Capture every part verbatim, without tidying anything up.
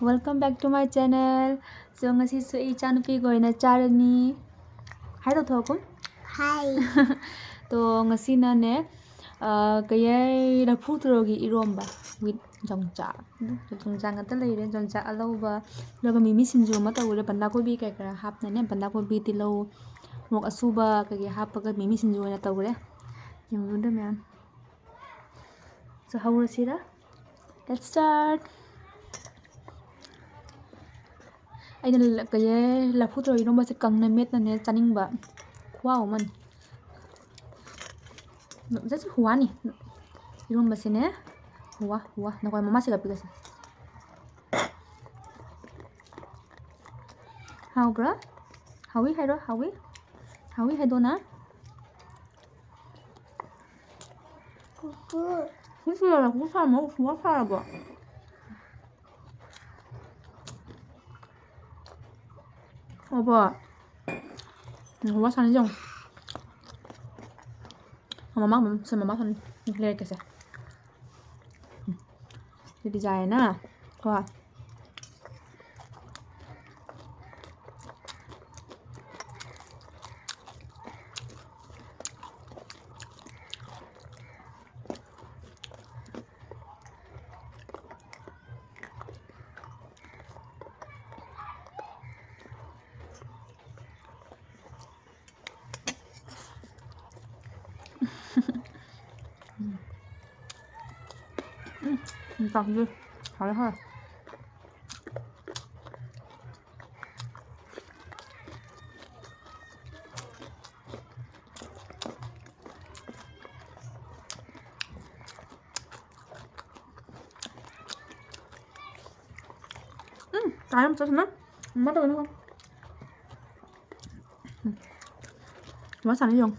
Welcome back to my channel. So, ꯉꯁꯤꯁꯨ ꯑꯩ ꯏꯆꯥꯅꯨꯄꯤꯒ ꯑꯣꯏꯅ ꯆꯥꯔꯅꯤ꯫ Hi ꯇꯧꯊꯣꯛꯑꯣ꯫ Hi. ꯇꯣ, ꯉꯁꯤꯅꯅꯦ, ꯑ, ꯀꯩ ꯍꯥꯏ, ꯂꯐꯨ ꯊꯔꯣꯒꯤ ꯏꯔꯣꯝꯕ with ꯌꯣꯡꯆꯥꯛ꯫ ꯌꯣꯡꯆꯥꯛ ꯉꯥꯛꯇ ꯂꯩꯔꯦ, ꯌꯣꯡꯆꯥꯛ ꯑꯂꯧꯕ, ꯑꯗꯨꯒ ꯃꯤꯃꯤ ꯁꯤꯡꯖꯨ ꯑꯃ ꯇꯧꯔꯦ, ꯕꯟꯗꯥ ꯀꯣꯕꯤ ꯀꯩ ꯀꯔꯥ ꯍꯥꯞꯅꯅꯦ, ꯕꯟꯗꯥ ꯀꯣꯕꯤ, ꯇꯤꯜꯍꯧ, ꯃꯣꯔꯣꯛ ꯑꯁꯨꯕ ꯀꯩꯀꯩ ꯍꯥꯞꯄꯒ ꯃꯤꯃꯤ ꯁꯤꯡꯖꯨ ꯑꯣꯏꯅ ꯇꯧꯔꯦ꯫ ꯌꯦꯡꯉꯨꯗ ꯃꯌꯥꯝ꯫ So, ꯍꯧꯔꯁꯤꯔ? Let's start. ꯑꯩꯅ ꯂ-, ꯀꯩ ꯍꯥꯏ, ꯂꯐꯨ ꯊꯔꯣ ꯏꯔꯣꯝꯕꯁꯦ ꯀꯪꯅ ꯃꯦꯠꯅꯅꯦ ꯆꯥꯅꯤꯡꯕ꯫ ꯈꯨꯍꯥꯎ ꯑꯃꯅꯤ꯫ ꯖꯁ ꯍꯨꯋꯥꯅꯤ꯫ ꯏꯔꯣꯝꯕꯁꯤꯅꯦ꯫ ꯍꯨꯋꯥ, ꯍꯨꯋꯥ꯫ ꯅꯈꯣꯏ ꯃꯃꯥꯁꯤꯒ ꯄꯤꯒꯁꯦ꯫ ꯍꯥꯎꯕ꯭ꯔꯥ? ꯍꯥꯎꯏ ꯍꯥꯏꯔꯣ, ꯍꯥꯎꯏ꯫ ꯍꯥꯎꯏ ꯍꯥꯏꯗꯣꯅ꯫ ꯀꯨꯀꯨ꯫ ꯀꯨꯀꯨ ꯂꯥꯛꯑꯣ, ꯀꯨꯀꯨ ꯁꯥꯔꯝꯃꯣ, ꯀꯨꯀꯨ ꯁꯥꯔꯕꯣ? ꯑꯣꯕꯣ꯫ ꯎꯝ, ꯋꯥ ꯁꯥꯅꯤꯁꯦ ꯌꯦꯡꯉꯣ꯫ ꯃꯃꯥ, ꯃꯃꯥ, ꯁꯦ ꯃꯃꯥ ꯁꯥꯅꯤ꯫ ꯂꯩꯔꯛꯀꯦꯁꯦ꯫ ꯎꯝ꯫ ꯁꯤꯗꯤ ꯌꯥꯔꯦꯅ꯫ ꯀꯣ꯫ ꯎꯝ, ꯆꯥꯛꯁꯦ ꯍꯥꯎꯔꯦ, ꯍꯥꯎꯔꯦ꯫ ꯎꯝ, ꯆꯥ ꯌꯥꯝ ꯆꯠꯁꯤꯅ꯫ ꯃꯃꯥ ꯇꯧꯒꯅꯨꯀꯣ꯫ ꯎꯝ꯫ ꯃꯃꯥ ꯁꯥꯅ ꯌꯦꯡꯉꯨ꯫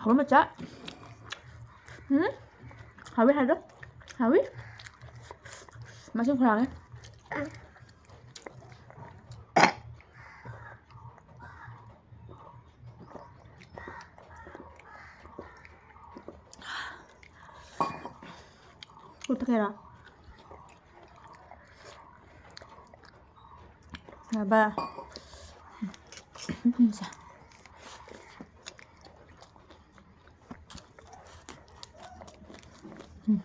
ꯃꯣꯔꯣꯛ ꯃꯆꯥ꯫ ꯎꯝ꯫ ꯍꯥꯎꯋꯤ ꯍꯥꯏꯗꯣ꯫ ꯍꯥꯎꯋꯤ꯫ ꯃꯁꯤꯡ ꯈꯨꯌꯥꯝꯅꯤ꯫ ꯀꯨꯠꯇ ꯀꯩꯔꯥ? ꯌꯥꯕ꯫ ꯎꯝ, ꯁꯦ꯫ ꯎꯝ꯫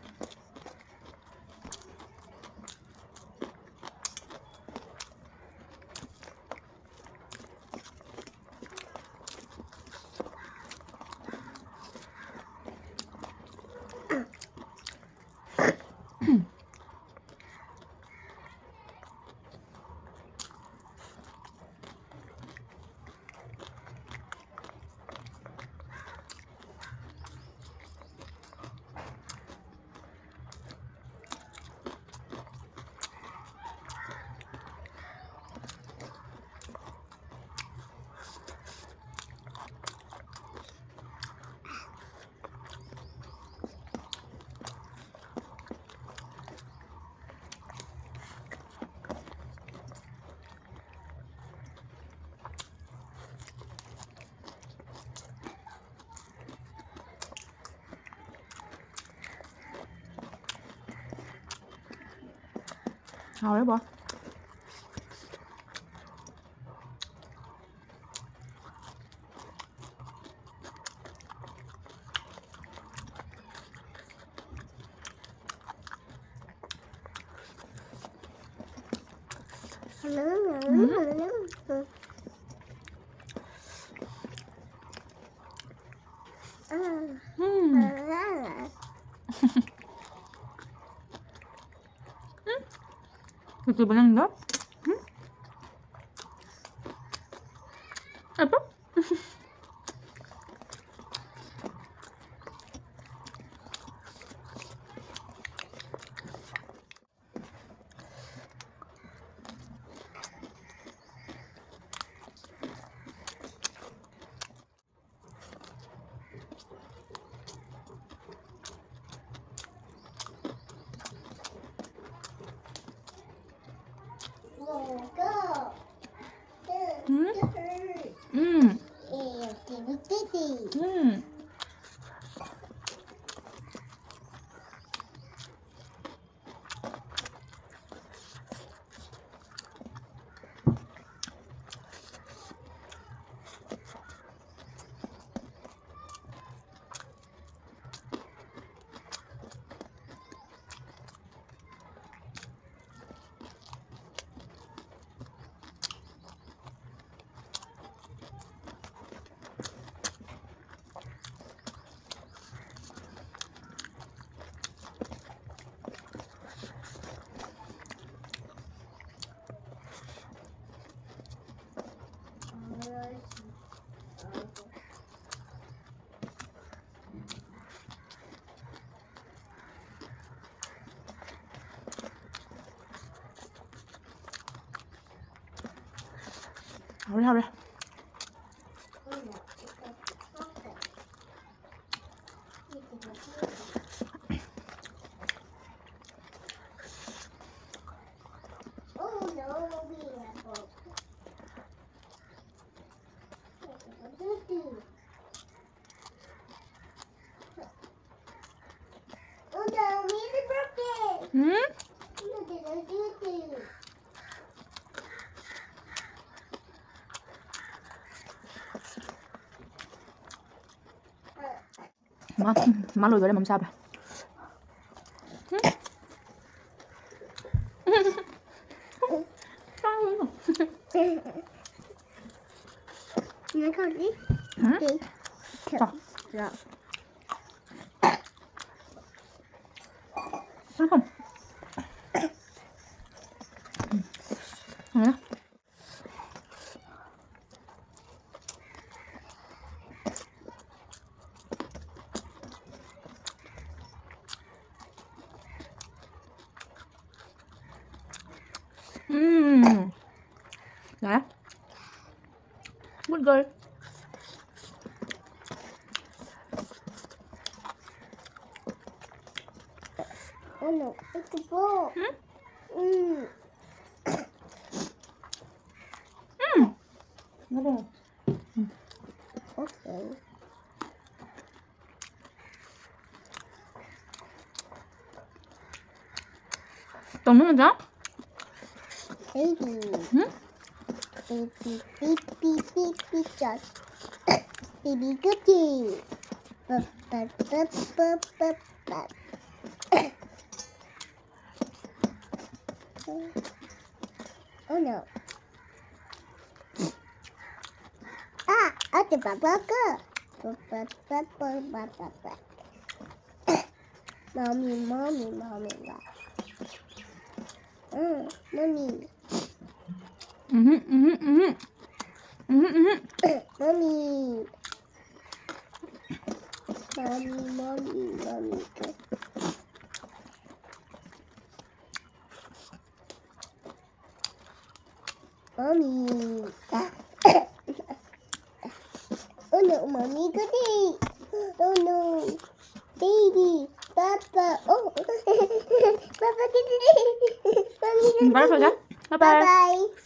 ꯍꯥꯎꯔꯦ ꯕꯣ꯫ ꯎꯝ꯫ ꯎꯝ꯫ ꯀꯩꯗꯧꯕ ꯅꯪꯗꯣ? ꯎꯝ? ꯑꯄꯨ? Titi. ꯎꯝ꯫ ꯍꯥꯎꯔꯦ, ꯍꯥꯎꯔꯦ꯫ ꯎꯝ? ꯃꯥ, ꯃꯥ ꯂꯣꯏꯗꯣꯔꯦ, ꯃꯝ ꯆꯥꯕ꯭ꯔꯥ? ꯎꯝ? ꯆꯥꯎ꯫ ꯎꯝ꯫ ꯎꯝ꯫ ꯎꯝ꯫ ꯌꯥꯔꯦ꯫ Good girl. ꯎꯝ? ꯎꯝ꯫ ꯎꯝ꯫ ꯎꯝ꯫ Okay. Ano na dyan? Baby. Hmm? Baby, baby, baby, shark. Baby, good day. Ba, ba, ba, ba, ba, ba. Oh no. Ah, ate, papa, go. Ba, ba, ba, ba, ba, ba, ba. Mommy, mommy, mommy, ba. Mm, mommy, Mhm, mhm, mhm. Mhm, mhm. mommy. Mommy, mommy, mommy, go. Mommy. Oh no, mommy, good day. Oh no. Baby, papa. Oh. Papa, good day. Mommy, good Bye, day. Rosa. Bye-bye. Bye-bye.